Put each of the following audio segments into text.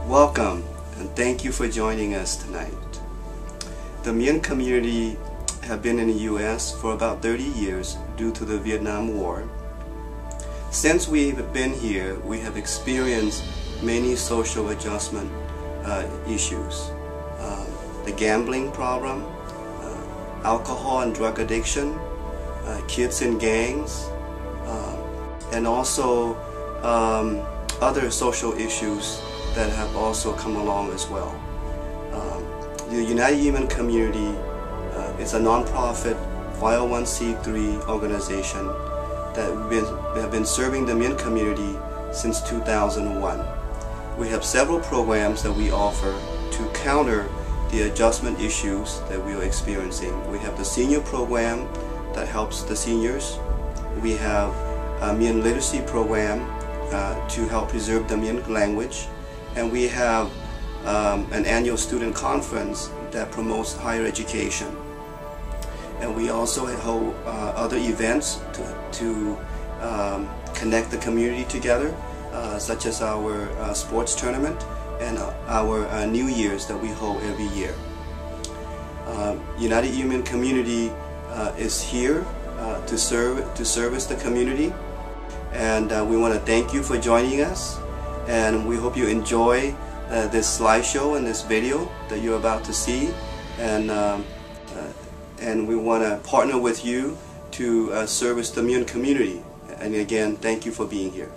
Welcome, and thank you for joining us tonight. The Mien community have been in the U S for about thirty years due to the Vietnam War. Since we've been here, we have experienced many social adjustment, uh, issues. Um, the gambling problem, uh, alcohol and drug addiction, uh, kids in gangs, um, and also, um, other social issues that have also come along as well. Um, the United Yuenmien Community, uh, is a non-profit five oh one c three organization that we've been, have been serving the Mien community since two thousand one. We have several programs that we offer to counter the adjustment issues that we are experiencing. We have the senior program that helps the seniors. We have a Mien literacy program, uh, to help preserve the Mien language. And we have, um, an annual student conference that promotes higher education. And we also hold, uh, other events to, to, um, connect the community together, uh, such as our, uh, sports tournament and, uh, our, uh, New Year's that we hold every year. Um, United Yuenmien Community, uh, is here, uh, to serve, to service the community. And, uh, we wanna thank you for joining us. And we hope you enjoy, uh, this slideshow and this video that you're about to see. And, um, uh, and we wanna partner with you to, uh, service the Mien community. And again, thank you for being here.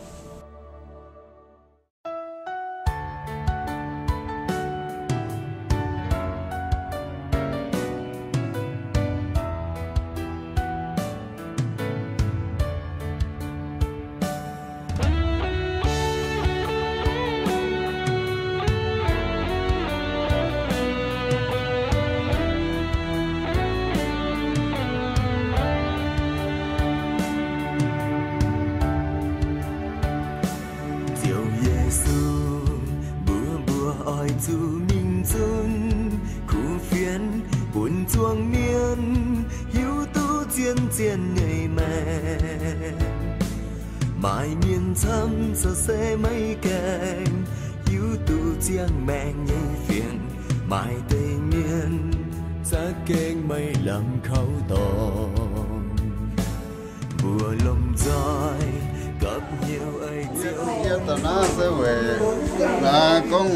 Ziouv Yesu, mbuox mbuo oix zuqc mingh zunv kuv fienx, bun zuangx mienh hiuv duqv zien-zien nyei maengc. Maaih mienh camv se maiv gaengh hiuv duqv ziangh maengc nyei fienx. Maaih deix mienh za'gengh maiv lamh kaux dorngx. Mbuo lomh nzoih gapv hnyouv ei Ziouv. Yie da'naaiv se weic naaiv gorngv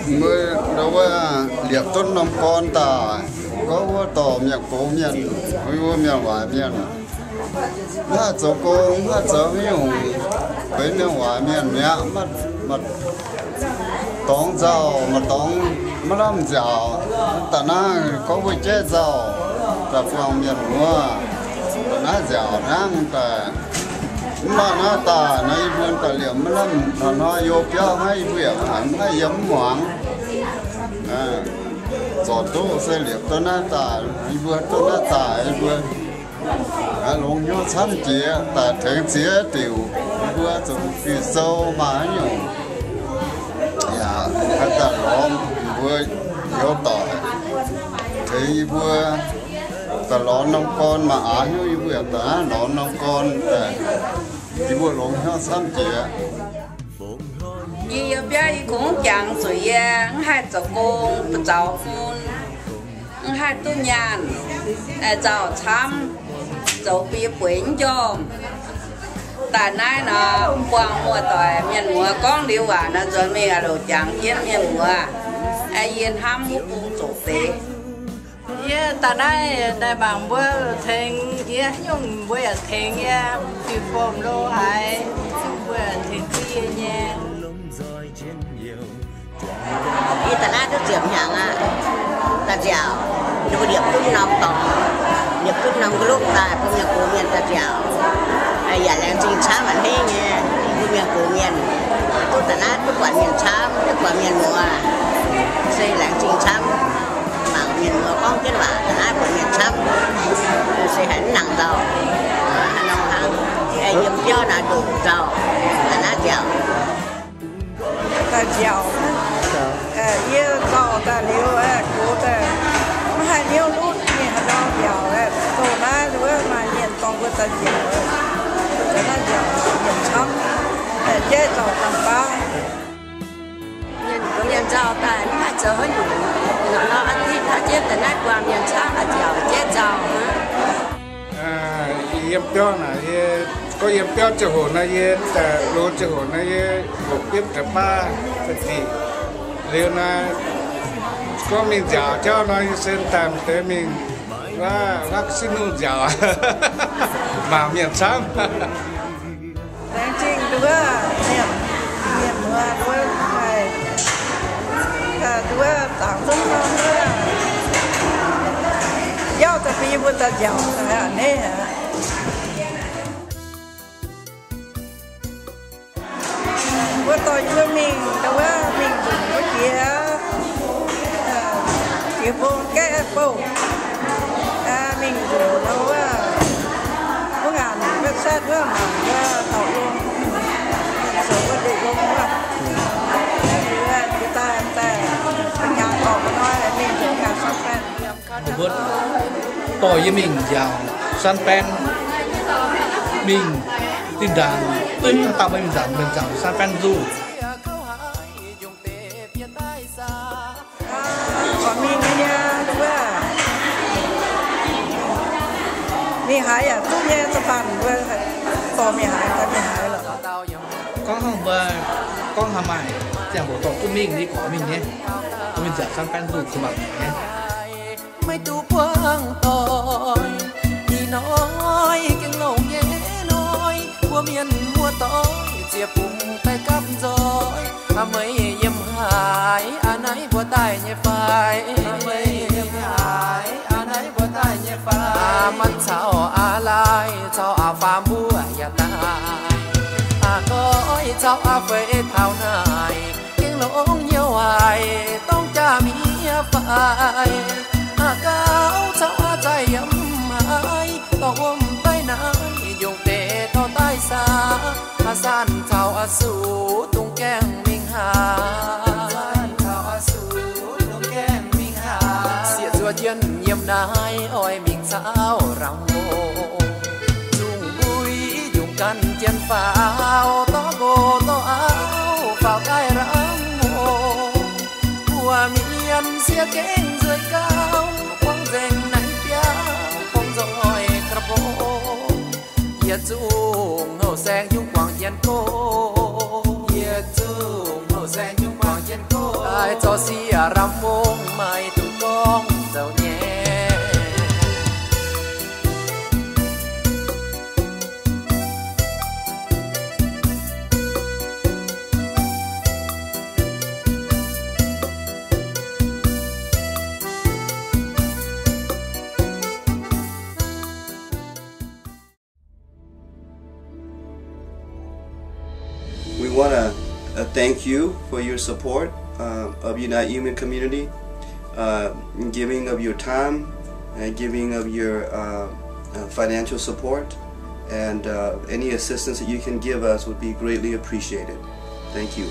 mbuo ndau wuov liepc duqv norm gorn daaih, gorngv wuov dorh mienh gox mienh, wuov mienh waaic mienh, maiv haih zoux gong, maiv haih zoux haaix nyungc, benx mienh waaic mienh mi'aqv, maiv, maiv dorngx nzauh, maiv dorngx, maiv lamh nziaauc. Da'naaiv gorngv mbuo jaiv nzauh, daaih buangh mienh muoz, da'naaiv nziaauc hnangv daaih. Mv baac naaiv daaih nor, yie mbuo daaih liemh maiv lamh hnoi-hnoi yo biauv hnangv, yie mbuo yaac maiv haih yiem mv muangx. Zorc duqv se liepc duqv naaiv daaih, yie mbuo duqv naaiv daaih, yie mbuo longx hnyouv camv jiex daaih tengx ziex diuc, yie mbuo zuqc fih sou maaih haaix nyungc yaac haih daaih lorz mbuo youz doic, tengx yie mbuo daaih lorz norm gorn maaih aav hnyouv, yie mbuo yaac daaih lorz norm gorn daaih, yie mbuo longx hnyouv camv jiex. Yie yiem biauv yie kungx jangx zuqc yie mv haih zoux gong, buoz-zaux mun, mv haih duqv nyaanh, nzauh camv, zoux bun yie bueix mv njormh. Daaih naaiv nor, buangh muoz-doic mienh muoz gorngv liuz waac nor, nzuonx mingh louc jangx jienv mienh muoz, yie hnamv wuov bung zoqc deix. Yie daaih naaiv daaih mangc mbuo tengx yie, nyungc mbuo yaac tengx yie, fih fomh lo haaix, mbuo tengx duqv yie nyei. Yie daaih naaiv duqv ziepc hnyangx aqv. Daaih nziaauc, ninh mbuo liepc duqv norm dorngx, liepc duqv norm ga'lupv daaih bun mienh gox mienh daaih nziaauc. Yaac laengz zingh camv a'hneiv nyei, bun mienh gox mienh duqv daaih naaiv duqv buatc mienh camv, duqv buatc mienh muoz, se laengz zingh camv. Mangc mienh muoz gorngv jienv waac daaih naaiv buatc mienh camv, se haiz mv nangc nzauh. Hnangv nor hnangv, yiem biauv naaiv ndoqc nzauh, daaih naaiv nziaauc. Daaih nziaauc, yie nzauh daaih liuz, gox daaih maiv haih hnyouv lutv mingh haaix ndau nziaauc, dongh naaiv wuov maaih mienh dorh mbuo daaih nziaauc, daaih naaiv nziaauc mienh camv, jaiv nzauh dangh baav. Nzauh daaih mv haih zoux haaix nyungc. Nor aa tin hnangv jienv daaih naaiv buangh mienh camv, aa, nziaauc jienv nzauh hnangv. Yiem biauv naaic, gorngv yiem biauv ziangh hoc nor, yie daaih loz ziangh hoc nor, yie hoqc biopv deix baav za'dic. Liuz nor, gorngv mingh nziaauc jauv nor, yie se daaih deix mingh wuov, wuov casino nziaauc, mangc mienh camv. Laengz zingh nduov mienh, mienh muoz nduov haic, nduov zaangc zungv nor nduov, biauv da'feix mbuo daaih nziaauc daaih a'hneiv aqv. Mbuo dorh yie mbuo mingh, ndau wuov mingh nzunc wuov jiex, jiex mbong gaeqv bouh, mingh nzunc ndau wuov, wuov ngaanc website wuov mangc wuov taux longx, zoux wuov ndeic longx wuov. Jiex daaih, daaih nyaanh orqc hnoi mingh nzunc ganh San Fran. Mbuo dorh yie mingh nziaauc San Fran, mingh zinh ndaangc duqv haaix dauh mbuo mingh nziaauc, mingh nziaauc San Fran nzuqc. Mingh haaix, mingh haaix yaac duqv nyei, San Fran mbuo dorh mingh haaix, mingh haaix lorqc. Gorngv hnangv mbuo, gorngv haaix maaih ziangh hoc dorh duqv mingh, ninh gorngv mingh nyei, mingh nziaauc San Fran nzuqc mangc nyei. Maiv duqv buangv doic, ih hnoi gengh longx nyei hnoi, mbuo mienh muoz-doic ziec bungx daaih gapv nzoih. Aa, meih yiem haaix? Aa, naaiv mbuo daaih nyei fai? Aa, meih yiem haaix? Aa, naaiv mbuo daaih nyei fai? Aa, manc caux aa laih caux aa faam mbuo yaac daaih. Aa, goiv caux aa feix taux naaic gengh longx nyei waaic, dorng jaa miev fai? Aa, gauv caux aa zaih yiem haaix, dorh wuom daaih naaiv yungz deix dorh daaih saah? Aa, San caux aa Suv dungx gaengh mingh haaix? Sieqv zuov jienv yiem naaiv oix mingh caux ramv mongh, zungh mbuo yungz ganh jienv faaux, dorh nqox dorh auv faaux daaih ramv mongh. Mbuo mienh sieqv gengh nzueic gauh, buangh nzengc naaiv biauv, buangh nzoih ga'bung. Yietc zungv houh saeng nyungc buangh jienv go, yietc zungv houh saeng nyungc buangh jienv go, daaih zorqv sieqv ramv mongh maiv dungx gorngv zoux nyei. We wanna, uh, thank you for your support, uh, of Unite Iu Mien community, uh, giving of your time and giving of your, uh, uh, financial support, and, uh, any assistance that you can give us would be greatly appreciated. Thank you.